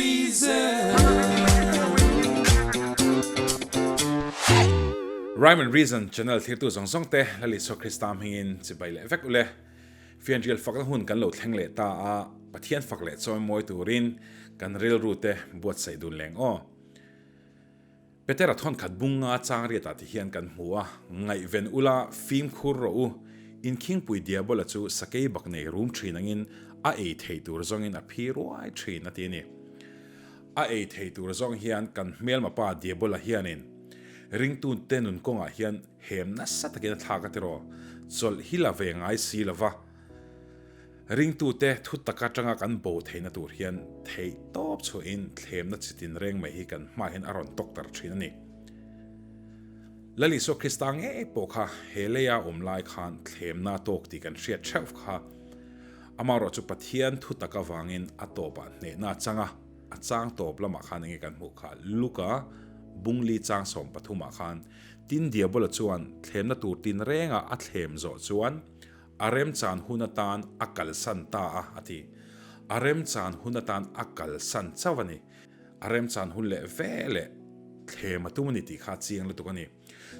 Reason. Rhyme and Reason channel thirtu zawng zawng te Lal Isua Krista hmingin chibai leh vek ule. Fianrial fakna hun kan lo thleng leh ta a, Pathian fak leh chawi mawi turin kan rilru te buatsaih dun leng aw. Petera thawnkhat bunga chang riatah ti hian kan hmu a, Ngaihven ula, fimkhur rawh u, inkhingpui Diabola chu sakei bak nei rum thin angin a ei thei tur zawngin a phi ruai thin a ti a ni. A ei thei tur zawng hian kan hmelma pa Diabola hianin ringtute nun kawngah hian hem nasa takin a thlak a ti rawh, chawlh hi la ve ngai si lova. Ringtute thu tak atanga kan bo theihna tur hian theih tawp chhuahin thlemna chi tinreng mai hi kan hma hian a rawn tawktar thin a ni. Lal Isua Krista ngei pawh kha he leia awm lai khan thlemna a tawk tih kan hriat theuh kha. Amaherawh chu Pathian thu tak avangin a tawpah hnehna a chang a, a chang tawp lamah khan enge kan hmuh kha Luka bungli chang 13 ah khan tin Diabola chuan thlemna tur tinrenga a thlem zawh chuan A remchan hun atan a kalsan ta a, a ti. A remchan hun atan a kalsan chauh a ni. A remchan hun leh ve leh thlem a tum a ni tih kha a chiang lutuk a ni.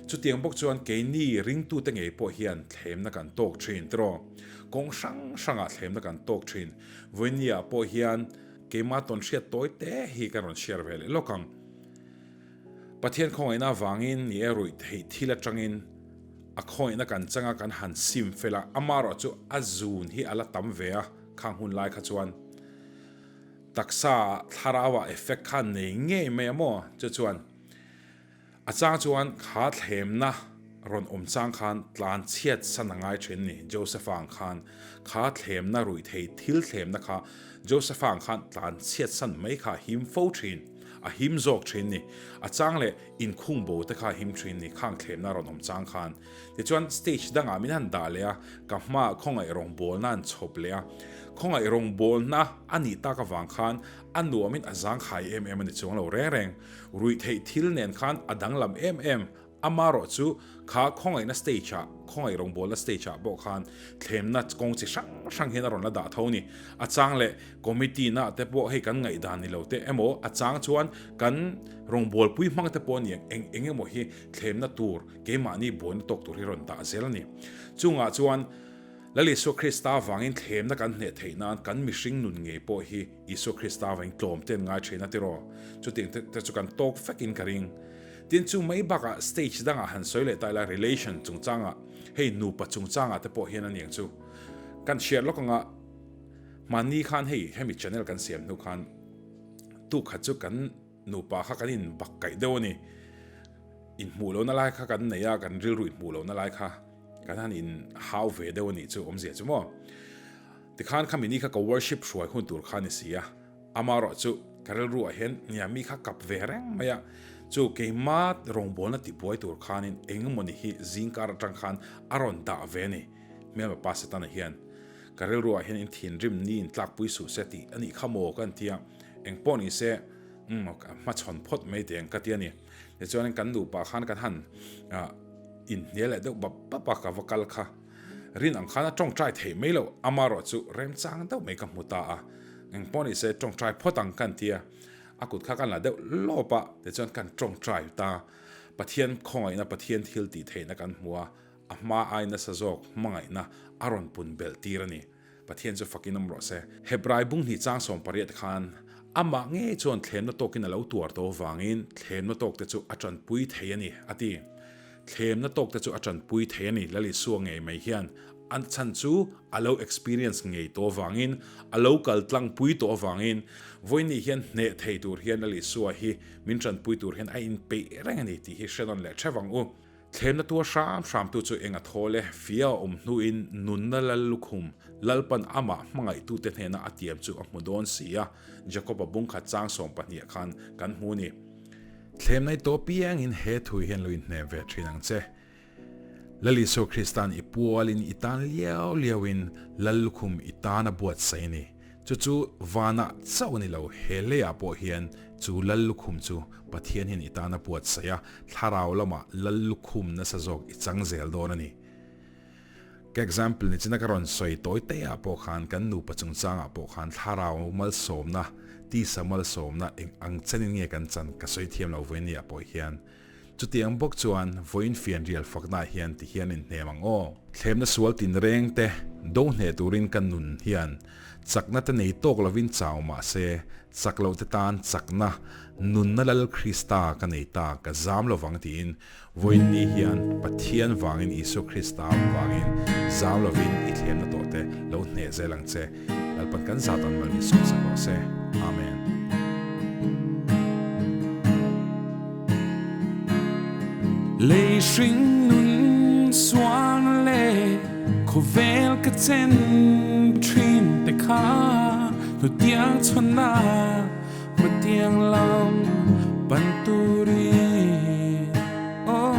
Chutiang bawk chuan keini ringtute ngei pawh hian thlemna kan tawk thin tiraw? Kawng hrang hrangah thlemna kan tawk thin. Vawinia pawh hian keimah tawn hriat tawi te hi ka rawn share ve leh lawk ang. Pathian khawngaihna avangin ni e ruih theih thil atangin A khawihna kan changa kan han sim fel a, amaherawh chu a zun hi a la tam ve a, khang hun lai kha chuan taksa thlarau ah effect kha nei ngei mai a maw? Chu chuan a chang chuan kha thlemna rawn awm chang khan tlan chhiat san a ngai thin ni, Joseph-a ang khan kha thlemna ruih thei thil thlemna kha Joseph-a ang khan tlan chhiat san mai kha a him fo thin, a him zawk thin ni, a chang leh Inkhung bo te kha him thin ni khang thlemna rawn awm chang khan. Tichuan stage dangah min han dah leh a, ka hmaah khawngaih rawngbawlna an chhawp leh a. Khawngaih rawngbawlna a nih tak avang khan a nuamin a zangkhai em em a ni chuang lo reng reng. Ruihtheih thil nen khan a danglam em em. Amarawh chu kha khawngaihna stage ah, khawngaih rawngbawlna stage ah pawh khan thlemna kawng chi hrang hrang hian a rawn la dah tho ni. A chang leh committee na te pawh hei kan ngaihdan ni lo te emaw a chang chuan kan rawngbawlpui hmang te pawh aniang eng eng emaw hi thlemna tur keimahni buaina tawk tur hi rawn dah zel a ni. Chungah chuan Lal Isua Krista vangin thlemna kan hneh theih nan kan mihring nun ngei pawh hi Isua Krista vangin tlawm te an ngai thin a tiraw? Chutiang te chu kan tawk vekin ka ring. Tin chu mai bakah stage dangah han sawi leh ta ila relation chungchangah hei nupa chungchangah te pawh hian aniang chu kan hriat lawk anga Mahni khan hei hemi channel kan siam hnu khan tuk khat chu kan nupa kha kan in bak kaih deuh a ni. Inhmuh lohna lai kha kan nei a, kan rilru inhmuh lohna lai kha kan han in hau ve deuh a nih chu awmzia chu maw. Tikhan khami ni kha ka worship hruai hun tur kha a ni si a, amaherawh chu ka rilru ah hian nia mi kha kap ve reng mai a, chu keima rawngbawlna tibuai tur khanin engemaw ni hi zingkar atang khan a rawn dah ve a ni. Hmelma pa Setana hian ka rilruah hian in thinrim ni in tlakpui suh se tih a nih kha maw ka ti a, eng pawh ni se umm hmachhawn phawt mai teh ang ka ti a ni. Tichuanin kan nupa khan kan han inhnial leh deuh bap bap a ka va kal kha rin ang khan a tawngtai theih mai loh amaherawh chu remchang deuh mai ka hmu ta a, eng pawh ni se tawngtai phawt ang ka ti a, a kut kha kan la deuh lawp a tichuan kan tawngtai ta Pathian khawngaihna Pathian thil tih theihna kan hmu a. A hma ai nasa zawk hmangaihna a rawn pun belh tir a ni. Pathian chu fakin awm rawh se. Hebrai bunghnih chang 18 khan amah ngei chuan thlemna tawkin a lo tuar tawh avangin thlemna tawkte chu a tanpui thei a ni, a ti. Thlemna tawkte chu a tanpui thei a ni, Lal Isua ngei mai hian a chhan chu a lo experience ngei tawh avangin, a lo kal tlangpui tawh avangin, vawiin hian hneh thei tur hian Lal Isua hi min tanpui tur hian a inpeih reng a ni tih hi hre nawn leh theuh ang u. Thlemna tuar hram hramtu chu eng a thawl e, fia a awm hnuin nunna lal lukhum Lalpan amah hmangaihtute hnena a tiam chu a hmu dawn si a, Jakob-a bungkhat chang 12 khan kan hmu ni. Thlemna i tawh piangin he thu hian lo inhnem ve thin ang che. Lal Isua Krista'n i pualin i tan liau liauin lal lukhum i tan a buatsaih a ni. Chu chu vanah chauh a ni lo, he leiah pawh hian chu lal lukhum chu Pathian hian i tan a buatsaih a, thlarau lamah lal lukhum nasa zawk i chang zel dawn a ni. Ka example nichina ka rawn sawi tawi te ah pawh khan kan nupa chungchangah pawh khan thlarau malsawmna, tisa malsawmna eng ang chenin nge kan chan ka sawi thiam lo vawiin ni ah pawh hian. Chutiang bawk chuan vawiin fianrial faknaah hian ti hian inhnem ang aw. Thlemna sual tinreng te do hneh turin ka nun hian chakna te nei tawk lovin chau mah se chak loh te tan chakna nunna Lal Krista ka nei ta ka zam lovang tiin Vawiin ni hian Pathian vangin Isua Krista vangin zam lovin i thlemna tawh te lo hneh zel ang che. Lalpan kan zat an mal min sawmsak rawh se. Amen. Lei hring nun sualna leh khawvel ka chen thin te kha hnutiang chhawnna Hmatiang lam pan turin oh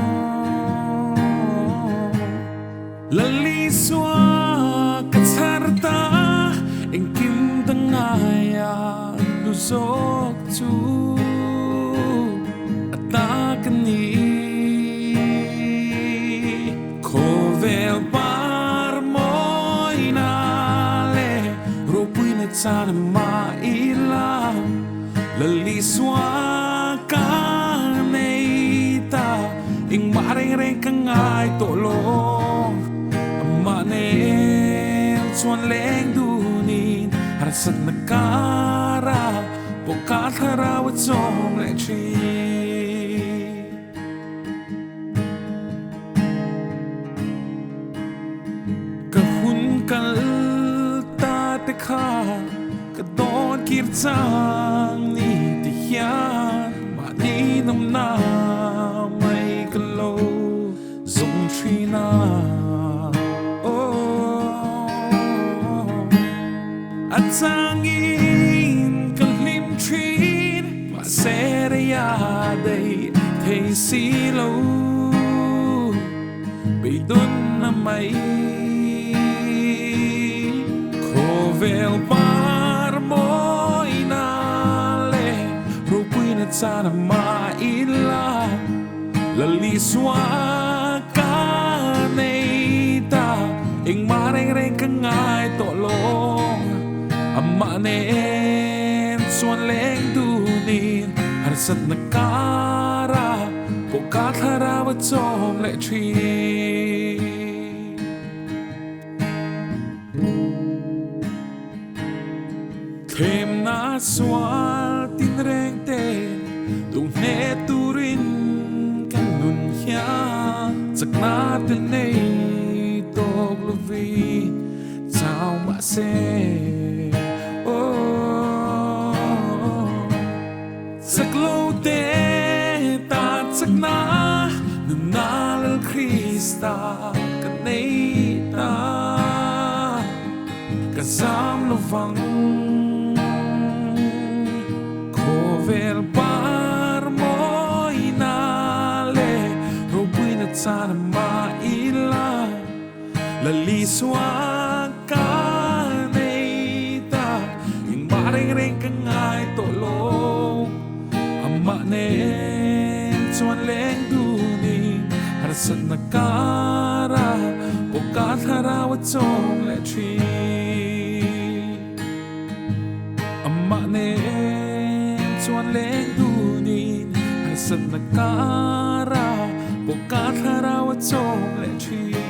Lal Isua ka chhar ta engkim dang ngaia hlu zawk chu a ta ka ni Khawvel par mawina leh ropuina chan mah ila Lal Isua ka nei ta engmah reng reng ka ngai tawh lo Amah nen chuan leng dunin harsatna kara pawh ka thlarau a chawm leh thin. Ka hun kal ta te kha ka dawn kir chang ni ti hian mahni nawmna mai ka lo zawng thin a oh A changin ka hlim thin mahse rei a daih thei si lo beidawn na mai Khawvel par mawina leh ropuina chan a mah ila Lal Isua ka nei ta engmah reng reng ka ngai tawh lo Amah nen chuan leng dunin harsatna kara pawh ka thlarau a chawm leh thin. Thlemna sual tinreng te duh hneh turin kan nun hian chakna te nei tawk lovin chau mahse oh Chak lo te tan chakna nunna Lal Krista ka nei ta ka zam lovang Khawvel par mawina leh ropuina chan a mah ila Lal Isua ka nei ta engmah reng reng ka ngai tawh lo Amah nen chuan leng dunin harsatna kara pawh ka thlarau a chawm leh thin Amah nen chuan leng dunin harsatna kara pawh ka thlarau a chawm leh thin.